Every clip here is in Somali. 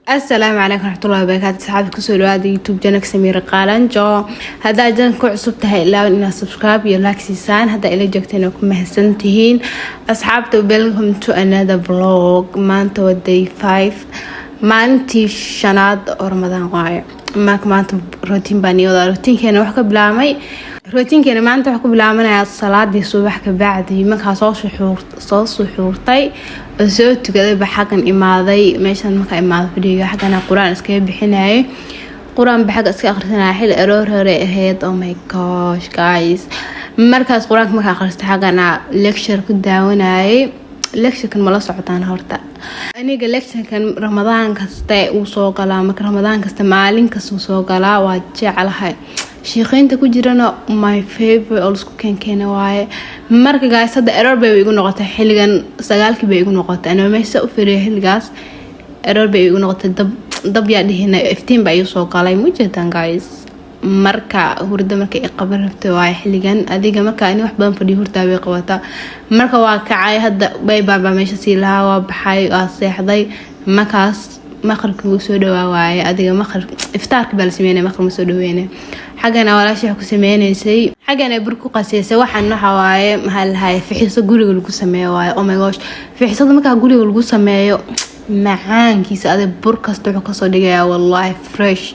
Asalaamu calaykum raxmatullahi wabarakaatu. Asxaabta, kusoo dhawaada YouTube channelka Samiira Qaalanjo. Haddaa channelka ku cusub tahay, ilaawan inaad subscribe iyo like siisaan. Haddaa ila joogteen, ku mahadsan tihiin. Asxaabta, welcome to another vlog. Maanta waa day 5, maalintii shanaad oo Ramadaan waayo. Marka maanta routine baan iyada routinekeena wax ka bilaabmay. Routinekeena maanta waxaa ku bilaabanayaa salaadii subax kabacdi. Markaa soo suxuurtay oo soo tukaday ba xaggan imaaday. Meeshan markaa imaaday fadhiga, xaggana Qur-aan iskaga bixinayay. Qur-aan ba xagga iska akhrisanaya. Xili aroor hore ahayd. Oh my gosh, guys, markaas Qur-aanka markaa akhristay, xaggana lecture ku daawanayay. Lecturekan mala socotaan horta? Aniga lecturekan Ramadaan kasta uu soo galaa. Marka Ramadaan kasta, maalin kasta uu soo galaa. Waa jeclahay shiiqeynta ku jirana, my favorite oo laisku keenkeena waaye. Marka guys, hadda error bay igu noqotay. Xilligan 9-kii bay igu noqotay. Anoo meesha u firiya xilligaas, error bay igu noqotay. Dab dab yaa dhihina, iftiin baa igu soo galay, mujeedaan guys. Marka hurda marka i qaban rabtay waaye xilligan. Adiga marka ani wax badan fadhiyo, hurdaa bay qabataa. Marka waa kacay hadda, baybaa baa meesha sii lahaa. Waa baxay, waa seexday. Markaas maqribka wuu soo dhawaa waaye. Adiga maqrib iftaarka baa la sameynaya, maqrib ma soo dhaweynay. Xaggana walaasha wax ku sameynaysay, xaggana bur ku qaseysay. Waxaan waxa waaye, maxaa lahaye, fixiso guriga lagu sameeyo waaye. Oh my gosh, fixisada markaa guriga lagu sameeyo, macaankiisa adig bur kasta wuxuu kasoo dhigayaa wallaahi fresh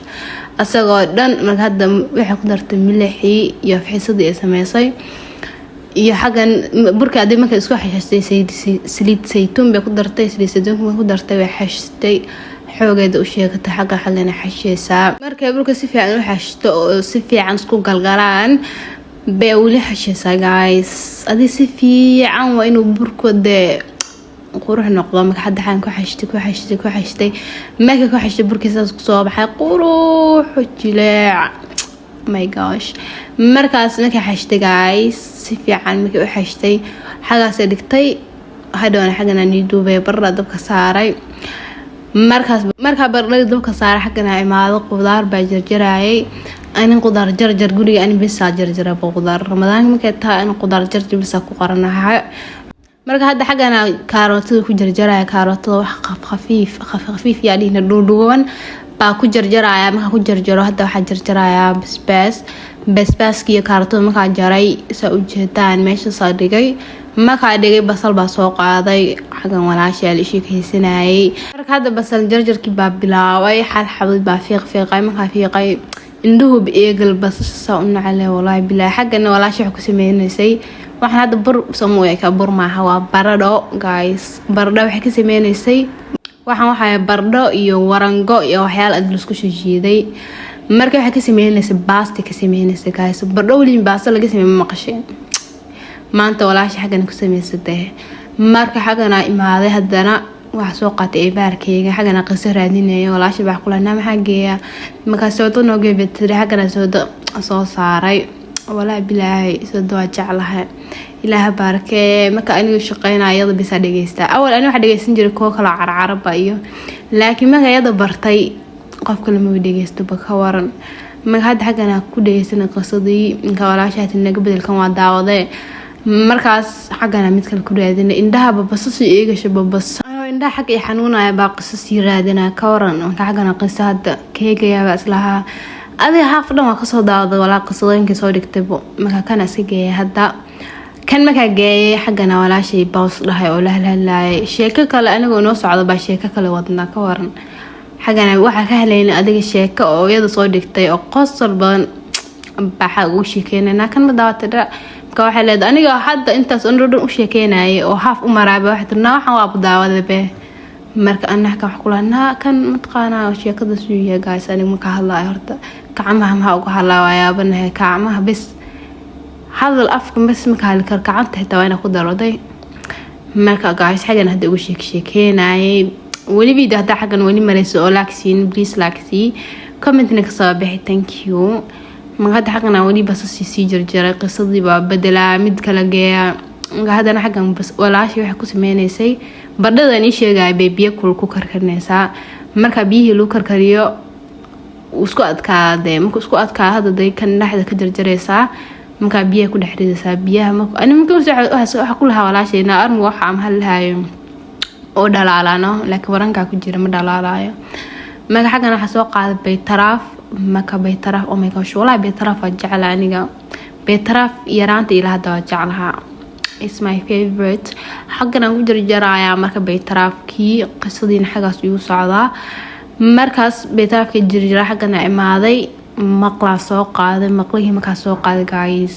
asagoo dhan. Marka hadda waxay ku dartay milixii iyo fixisadii ay sameysay iyo xaggan burka. Adig marka isku xashastay, saliid saytuun bay ku dartay. Saliid saytuunka marka ku dartay, way xashtay, xoogeeda u sheegatay. Xagga xaggana xasheysaa. Markay burka si fiican u xashto oo si fiican isku galgalaan bay weli xasheysaa guys. Adig si fiican waa inuu burku dee qurux noqdo. Marka hadda xaan ku xashtay, ku xashtay, ku xashtay. Marka ku xashtay, burkii saas kusoo baxay, qurux, jileec. My gosh, markaas markay xashtay guys, si fiican markay u xashtay, xagaasay dhigtay. Hadhowna xaggana nii duubay. Baradha dabka saaray. Markaas markaa baradhada dabka saaray, xaggana imaado, qudaar baa jarjarayay. Anin qudaar jarjar guriga ani bisaa jarjaraba qudaar. Ramadaanka markay tahay, in qudaar jarjar bisaa ku qoranahay. Marka hadda xaggana kaarootada ku jarjaraya. Kaarootada wax khafiif khafiif yaa dhihina, dhuudhuuban baa ku jarjaraya. Markaa ku jarjaro, hadda waxaa jarjarayaa basbaas. Basbaaska iyo kaarootada markaa jaray, saa ujeedaan, meeshaasaa dhigay. Markaa dhigay, basal baa soo qaaday. Xaggan walaashaa la sheekeysanayay. Marka hadda basal jarjarkii baa bilaabay. Xal xabad baa fiiq fiiqay. Markaa fiiqay, indhuhuba eegal basasha saa u nacale, walaahi bilaa. Xaggana walaasha wax ku sameynaysay. Waxaan hadda bur samueka, bur maaha, waa baradho guys. Baradho waxay ka sameynaysay. Waxaan waxaa baradho iyo warango iyo waxyaala ad laisku shiiday. Marka waxay ka sameynaysay baasta ka sameynaysay guys. Baradho weliin baasta laga sameey ma maqasheen? Maanta walaasha xaggana ku samaysatay. Marka xaggana imaaday, haddana waxaa soo qaatay eebaarkeyga. Xaggana qiso raadinaya. Walaasha baa kulanaa, maxaa geeyaa? Markaa soodo noo geebatiri. Xaggana soodo soo saaray. Walaahi bilaahi, soodo waa jeclahay, Ilaaha baarakee. Marka aniga shaqeynaya, iyada bisaa dhegeystaa. Awal ani waxaa dhegeysan jiray kuwo kaloo carcaraba iyo, laakiin marka iyada bartay, qof kale ma dhegeystoba, ka waran. Marka hadda xaggana ku dhegeysana qisadii. Inka walaashaati naga bedelkan waa daawadee. Markaas xaggana mid kale ku raadina. Indhaha babasa sii eegasha, babas indhaha xagga i xanuunaya baa qiso sii raadina, ka waran. Marka xaggana qiso hadda keegayaaba islahaa. Adiga haaf dhan waa kasoo daawaday walaa qisadooyinkii soo dhigtaybo. Marka kana iska geeyay hadda. Kan markaa geeyay, xaggana walaashay bows dhahay oo la halhadlaayay. Sheeko kale anigoo noo socdo baa sheeko kale wadnaa, ka waran. Xaggana waxaa ka helayna adiga sheeko oo iyada soo dhigtay oo qosol badan baa xag ugu sheekeynayna. Kan ma daawatay dha? Marka waxay leedahay, aniga hadda intaas oo dhan u sheekeynayay oo haaf u maraaba, waxay tiri, naa waxaan waa daawada be. Marka anaga wax kula naa, kan mataqaanaa sheekada suu yahay guys? Aniga marka hadlaayo horta gacmaha maxaa uga hadlaa? Yaabanahay. Gacmaha bes hadal, afka bes marka hadli karo, gacanta xitaa waa inaa ku daroday. Marka guys, xaggan hadda ugu sheekeynayay. Weli video haddaa xaggan weli marayso oo like siin, please like sii, commentna kasoo bixi. Thank you. Marka hadda xaggan weli basasii sii jarjaray. Qisadii baa bedelaa, mid kala geeya. Marka haddana xaggan walaashii waxay ku sameynaysay baradhadan ii sheegaya bay biyo kul ku karkarinaysaa. Marka biyihii lagu karkariyo, isku adkaadee. Markuu isku adkaado, hadda day kan dhexda ka jarjaraysaa. Markaa biyaha ku dhex ridaysaa. Biyaha ani marka waxa ku lahaa walaashayna, armiga waxa ama halahayo oo dhalaalano, laakiin warankaa ku jira ma dhalaalayo. Marka xaggan waxaa soo qaaday baytaraaf. Marka baytaraaf, oh my gosh, wallahi baytaraaf waa jecla aniga. Baytaraaf yaraanta ilaa hadda waa jeclahaa, is my favorite. Xaggan aan ku jarjarayaa marka baytaraafkii, qisadiina xaggaas igu socdaa. Markaas baytaraafkii jarjara, xaggana imaaday, maqlaa soo qaaday. Maqlihii markaa soo qaaday, guys,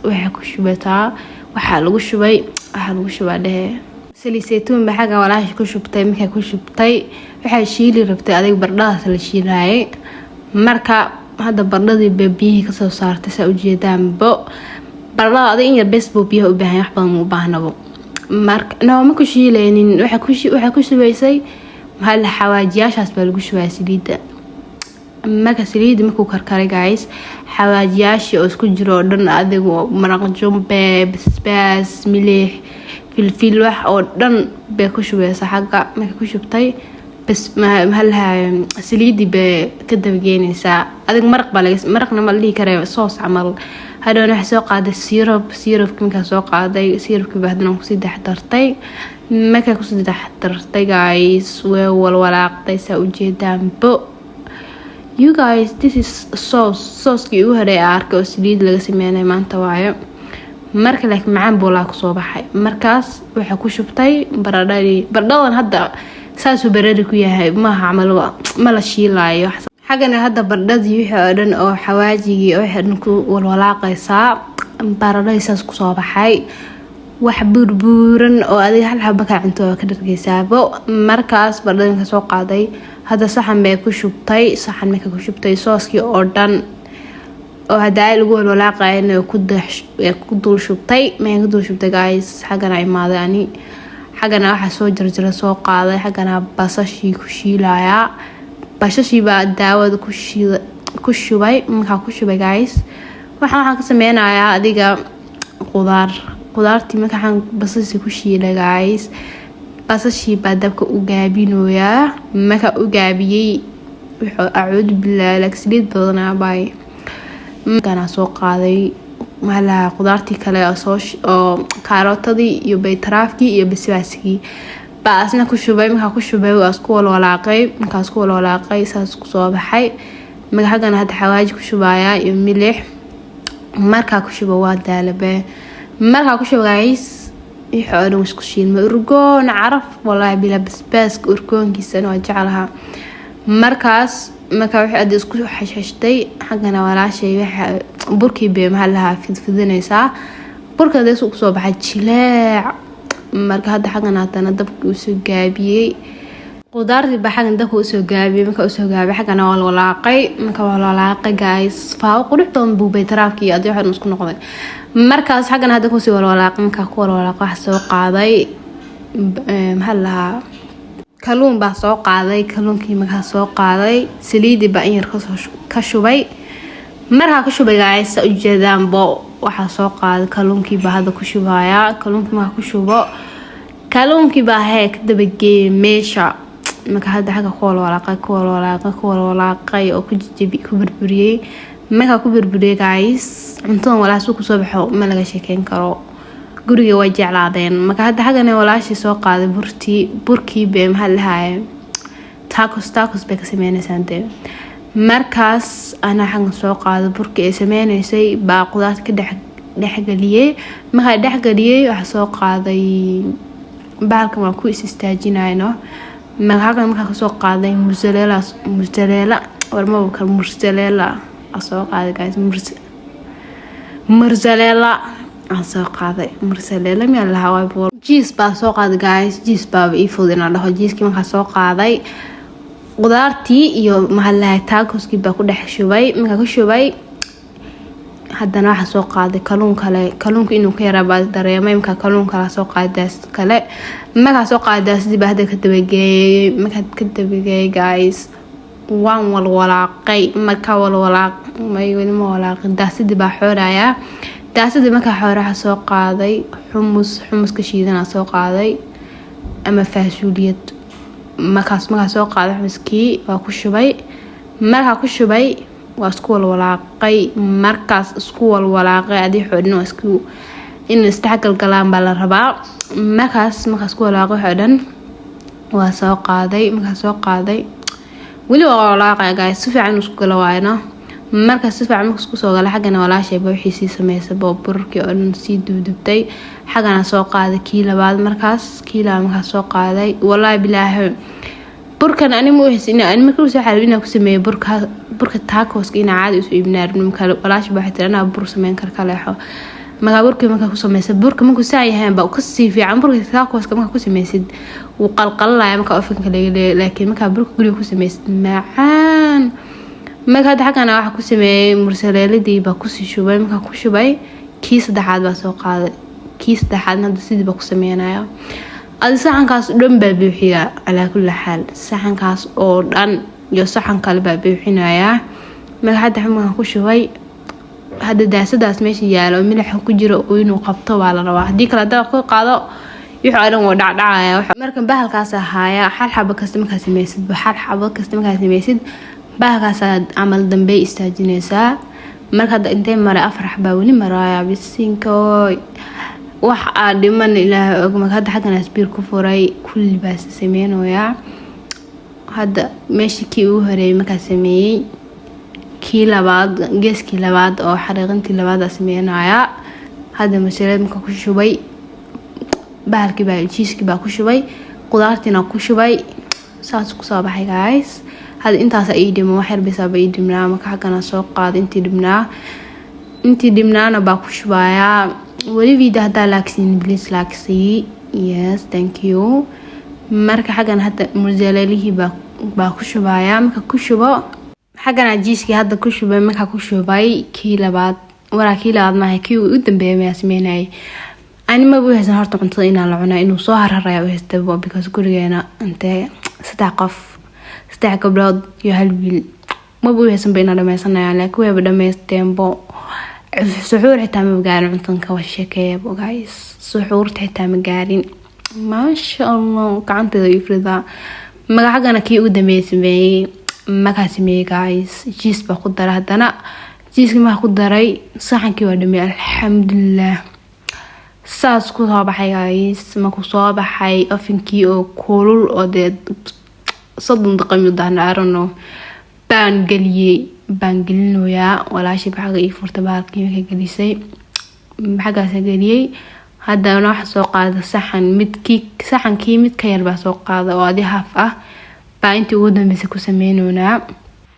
waxay ku shubataa, waxaa lagu shubay, waxaa lagu shubaa dhehe saliid saytuun ba xagga walaasha ku shubtay. Markay ku shubtay, waxay shiili rabtay adig bardhadaas la shiilaayay. Marka hadda bardhadii bay biyihii kasoo saartay, saa ujeedaanbo. Bardhada adig in yar bes buu biyaha u baahan, wax badan ma u baahnabo. Marka no ma ku shiileynin, waxay ku shubaysay maxaa la xawaajiyaashaas baa lagu shubaya saliidda. Marka saliidda markuu karkaray, guys, xawaajiyaashii oo isku jiro oo dhan, adigu maraq jumbe, basbaas, milix, filfil, wax oo dhan bay ku shubeysaa xagga. Markay ku shubtay bas, maxaa lahaa, saliiddii bay ka dabageynaysaa. Adig maraq baa laga, maraqna ma la dhihi kare, sauce camal. Hadhowna waxay soo qaaday syrup. Syrupki markaa soo qaaday, syrupkii baa haddana kusii dhex dartay. Markay kusii dhex dartay, guys, way walwalaaqday, saa ujeedaanbo. You guys, this is sauce. Saucekii ugu horay ee arkay oo saliid laga sameynay maanta waayo. Marka laakiin macaan buu laa kusoo baxay. Markaas waxay ku shubtay baradhadii. Baradhadan hadda saasuu baradhi ku yahay, maaha camal ma la shiilaayo. Xaggana hadda baradhadii wixii oo dhan oo xawaajigii oo wixii dhan ku walwalaaqaysaa. Baradhadii saas kusoo baxay, wax buurbuuran oo adiga hal xaba kaa cunto waa ka dhargeysaabo. Markaas baradhadii marka soo qaaday, hadda saxan bay ku shubtay. Saxan marka ku shubtay, saucekii oo dhan oo hadaa lagu walwalaaqayana ku dul shubtay. Maxay ku dul shubtay, guys? Xaggana imaaday ani, xaggana waxaa soo jarjara soo qaaday. Xaggana basashii ku shiilayaa. Basashii baa daawada ku shiida ku shubay. Markaa ku shubay, guys, waxaan ka sameynayaa adiga qudaar. Qudaartii marka waxaan basashii ku shiilay, guys, basashii baa dabka u gaabinooyaa. Marka u gaabiyey, wuxuu acuudu billaah laak saliid badanaa baay. Markaana soo qaaday maxaa qudaartii kale oo karootadii iyo baytaraafkii iyo basbaaskii baa asna ku shubay. Markaa ku shubay, waa isku walwalaaqay. Markaa isku walwalaaqay, saas kusoo baxay. Marka xaggana hadda xawaaji ku shubayaa iyo milix. Markaa ku shuba, waa daalabe. Markaa ku shuba, guys, wixii oo dhan isku shiilmay, urgoon caraf, walaahi bila basbaaska urgoonkiisana waa jeclahaa. Markaas marka wixii hadda isku xashxashtay, xaggana walaashay waxa burkii bay maxaa lahaa fidfidinaysaa. Burka hadda isku kusoo baxay jileec. Marka hadda xaggan haddana dabka usoo gaabiyey, qudaartii baa xaggan dabka usoo gaabiyey. Marka usoo gaabiyey, xaggana waa walaaqay. Marka waa walaaqay, guys, faawo qurux badan buu baytaraafkii iyo adii waxan isku noqday. Markaas xaggan hadda kusii walwalaaqay. Markaa ku walwalaaqay, waxa soo qaaday maxaa lahaa kaluun baa soo qaaday. Kaluunkii markaa soo qaaday, saliidii baa in yar ka shubay. Markaa ka shubay, guys, ujeedaanbo, waxaa soo qaaday kaluunkii baa hadda ku shubayaa. Kaluunkii markaa ku shubo, kaluunkii baa hee ka dabageeyay meesha. Marka hadda xagga ku walwalaaqay, ku walwalaaqay, ku walwalaaqay oo ku jajabi, ku burburiyey. Markaa ku burburiyey, guys, cuntadan walaa suu kusoo baxo ma laga sheekeyn karo. Guriga way jeclaadeen. Marka hadda xaggana walaashii soo qaaday burtii. Burkii bay maxaa lahaye tacos, tacos bay ka sameynaysaa dee. Markaas anaa xaggan soo qaaday burkii ay sameyneysay baa qudaarta ka dhex dhexgeliyey. Markaa dhexgeliyey, waxaa soo qaaday bahalkan waa ku is istaajinayno. Marka xaggan markaa kasoo qaaday mozzarella, mozzarella warmaba kale, mozzarella aa soo qaaday, guys. Mozzarella aan soo qaaday, mozzarella miyaa lahaa waa cheese baa soo qaaday, guys. Cheese baaba ii fudud inaan dhaho. Cheesekii markaa soo qaaday, qudaartii iyo maxaa lahay tacoskii baa ku dhex shubay. Markaa ku shubay, haddana waxaa soo qaaday kaluun kale. Kaluunka inuu ka yaraa baa dareemay. Markaa kaluun kale soo qaaday, daasad kale markaa soo qaaday, daasadii baa hadda ka dabageeyay. Markaa ka dabageeyay, guys, waan walwalaaqay. Markaa walwalaaqmay, weli ma walaaqin, daasadii baa xoorayaa. Daasadii markaa xoore, waxaa soo qaaday xumus. Xumuska shiidanaa soo qaaday ama faasuuliyad. Markaas markaa soo qaaday xumuskii waa ku shubay. Markaa ku shubay, waa isku walwalaaqay. Markaas isku walwalaaqay, adii xoodhan waa isku in isdhexgal galaan baa la rabaa. Markaas markaa isku walaaqay waxoo dhan, waa soo qaaday. Markaa soo qaaday Weli waa walaaqaya, guys, si fiican isku galo waayna. Marka si fiican marka isku soo gala, xaggana walaashayba wixii sii sameysay boo burkii oo dhan sii dubdubtay. Xaggana soo qaaday kii labaad. Markaas kii labaad markaas soo qaaday, wallaahi bilaahi, burkan ani ma uhaysin. Ani marka usoo xalib inaan ku sameeyo burka tacoska, inaa caadi isu iibinaa rabno. Marka walaasha waxay tiri, "Anaa bur sameyn kar, ka leexo." Markaa burkii markaa ku sameysa, burka markuu saa yahay baa kasii fiican. Burka tacoska markaa ku sameysid wuu qalqalalaya markaa ovenka laga leeyahay, laakiin markaa burka guriga ku sameysid, macaan. Marka hadda xaggana waxaa ku sameeyey mursareeladii baa kusii shubay. Markaa ku shubay, kii saddexaad baa soo qaaday. Kii saddexaadna hadda sidii baa ku sameynaya. Adi saxankaas oo dhan baa buuxiyaa. Calaa kulli xaal, saxankaas oo dhan iyo saxan kale baa buuxinayaa. Marka hadda markaan ku shubay, hadda daasadaas meesha yaalo oo milixa ku jiro inuu qabto baa la rabaa. Haddii kale hadaa ku qaado, wixii oo dhan wuu dhacdhacaya. Marka bahalkaas ahaaya, hal xabo kasta markaa sameysid, hal xabo kasta markaa sameysid, bahalkaasaa camal dambe istaajinaysaa. Marka hadda intee maray? Afar xabaa weli maraaya. Bisinka, wax aa dhiman Ilaahay og. Marka hadda xaggan asbiir ku furay, kulli baa sameynayaa. Hadda meeshii kii ugu horeeyay markaa sameeyey, kii labaad, geeskii labaad oo xariiqintii labaad aa sameynayaa. Hadda mashareed markaa ku shubay, bahalkii baa, cheesekii baa ku shubay, qudaartiina ku shubay, saas kusoo baxay, guys. Hadda intaasa ii dhimo, wax yar bisaaba ii dhibnaa. Marka xaggana soo qaada intii dhibnaa, intii dhibnaana baa ku shubayaa. Weli video haddaa like siin, please like sii. Yes, thank you. Marka xaggan hadda mursalelihii baa ku shubayaa. Marka ku shubo, xaggana cheesekii hadda ku shubay. Markaa ku shubay kii labaad, waraa kii labaad maaha, kii u dambeeyay mayaa sameynayay. Ani maba u haysan horta cuntada inaan la cunaa, inuu soo hararaya u haystaba, because gurigeena intee saddex qof, saddex gabdhood iyo hal wiil, maba u haysanba inaan dhameysanaya, laakiin wayba dhameysteenbo. Suxuur xitaa ma gaarin cuntanka, waa sheekeeyabo, guys. Suxuurta xitaa ma gaarin. Maasha Allah, gacanteeda ii fridaa. Magacagana kii ugu dambeeyay sameeyey. Makaa sameeyey, guys, cheese baa ku daray. Haddana cheesekii markaa ku daray, saxankii waa dhameeyay, alxamdulilah. Saas ku soo baxay, guys. Markuu soo baxay ovenkii oo kulul oo dee 30 daqiiqo mudaan arano baan geliyey, baan gelinoyaa. Walaashii xagga ii furtay bahalkii, markay gelisay xaggaasa geliyey. Haddana waxa soo qaada saxan midkii, saxankii mid ka yar baa soo qaada oo adi half ah baa intii ugu dambeysay ku sameynoonaa.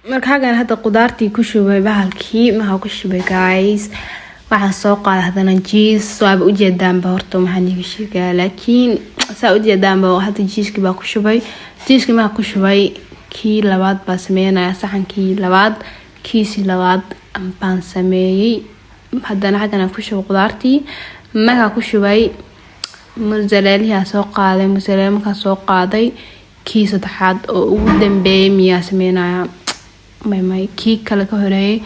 Marka xaggan hadda qudaartii ku shubay, bahalkii markaa ku shubay, guys, waxaan soo qaaday haddana cheese. Waaba ujeedaanba horta, waxaan iiga sheegaa, laakiin saa ujeedaanba. Hadda cheesekii baa ku shubay. Cheesekii markaa ku shubay, kii labaad baa sameynaya. Saxankii labaad, kiisii labaad baan sameeyey. Haddana xaggan ku shubay qudaartii. Markaa ku shubay, mozzarellihii soo qaaday. Mozzarella markaa soo qaaday, kii saddexaad oo ugu dambeeyay miyaa sameynaya? May, kii kale ka horeeyay.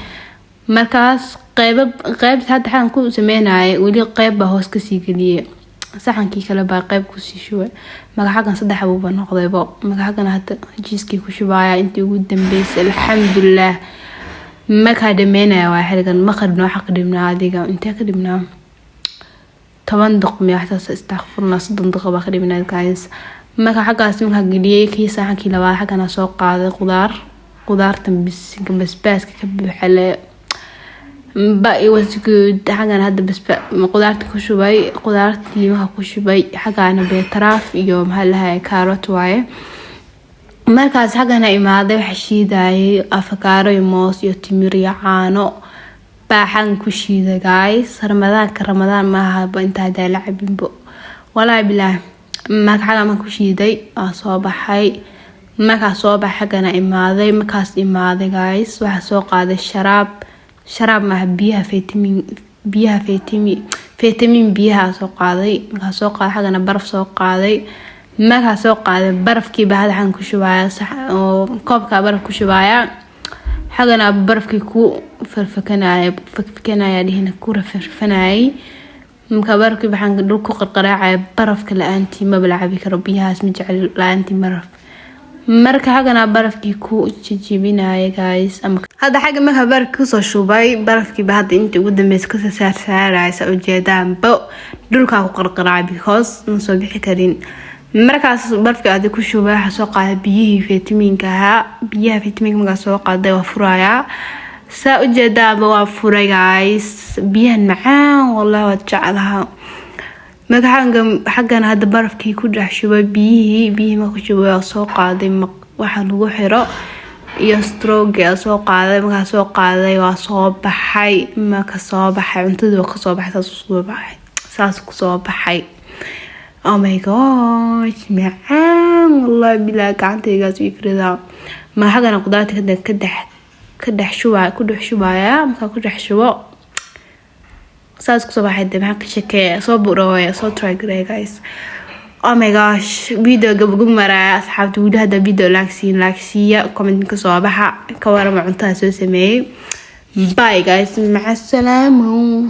Markaas qeyb qeybta hadda xagan ku sameynaya, weli qeyb baa hoos kasii geliyay. Saxankii kale baa qeyb kusii shubay. Marka xaggan saddex buuba noqdaybo. Marka xaggan hadda cheesekii ku shubaya intii ugu dambeysay, alxamdulilah. Markaa dhameynaya waa xiligan maqribna. Waxaa ka dhibnaa adiga intee ka dhibnaa? 10 daqiiqo miya waxtaas? Istakfurna, 30 daqiiqo baa ka dhibnaa, guys. Marka xaggaas markaa geliyey kii saxankii labaad, xaggana soo qaaday qudaar. Qudaartan bisinka, basbaaska ka buuxa le, but it was good. Xaggan hadda basba qudaarta ku shubay. Qudaartii markaa ku shubay, xaggaana beetroot iyo maxaa lahay, carrot waaye. Markaas xaggana imaaday, waxa shiidayay afakaaro iyo moos iyo timir iyo caano baa xaggan ku shiiday, guys. Ramadaanka, Ramadaan maahaba intaa hadaa la cabinbo, walaahi bilaah. Marka xaggan marka ku shiiday, waa soo baxay. Markaa soo baxay, xaggana imaaday. Markaas imaaday, guys, waxaa soo qaaday sharaab. Sharaab maaha, biyaha vitamin, biyaha vitamin, vitamin biyaha soo qaaday. Markaa soo qaaday, xaggana baraf soo qaaday. Markaa soo qaaday barafkii baa hadda xaggan ku shubaya, oo koobka baraf ku shubaya. Xaggana barafkii ku farfakanaya, fakfakanaya dhihina, ku rafrafanayay. Marka barafkii baxaan dhul ku qarqaraacaya. Barafka la-aantii maba la cabi karo biyahaas, ma jecel la-aantii baraf. Marka xaggana barafkii ku jijibinaya, guys. Hadda xagga markaa barafkii kusoo shubay, barafkiiba hadda intii ugu dambeysa kasoo saarsaaraya. Ujeedaanbo dhulkaa ku qarqaraacay because ma soo bixi karin. Markaas barafka aadi ku shubay, waxaa soo qaaday biyihii fitamiinka ahaa. Biyaha fitamiinka markaa soo qaaday, waa furayaa. Saa ujeedaaba, waa furay, guys. Biyahan macaan, wallahi waad jeclaha. Marka xaggan hadda barafkii ku dhex shubay biyihii. Biyihii marka ku shubay, waa soo qaaday waxa lagu xiro iyo straw-gi aa soo qaaday. Markaa soo qaaday, waa soo baxay. Marka soo baxay, cuntadii waa kasoo baxay, saas usoo baxay, saas kusoo baxay. Oh my gosh, macaan, wallahi bilaa, gacantaygaas ii fridaa. Ma xaggana qudaarta ka dhex shubaya, ku dhex shubaya. Markaa ku dhex shubo, saas kusoo baxay. De maxaa ka shekeeya? Soo burawaya, soo try gareeya, guys. Oh my gosh, video gabagab maraya, asxaabta. Weli hadda video like siin, like siiya, comment ka soo baxa, ka warama cuntada soo sameeyey. Bye guys, maca salaamo.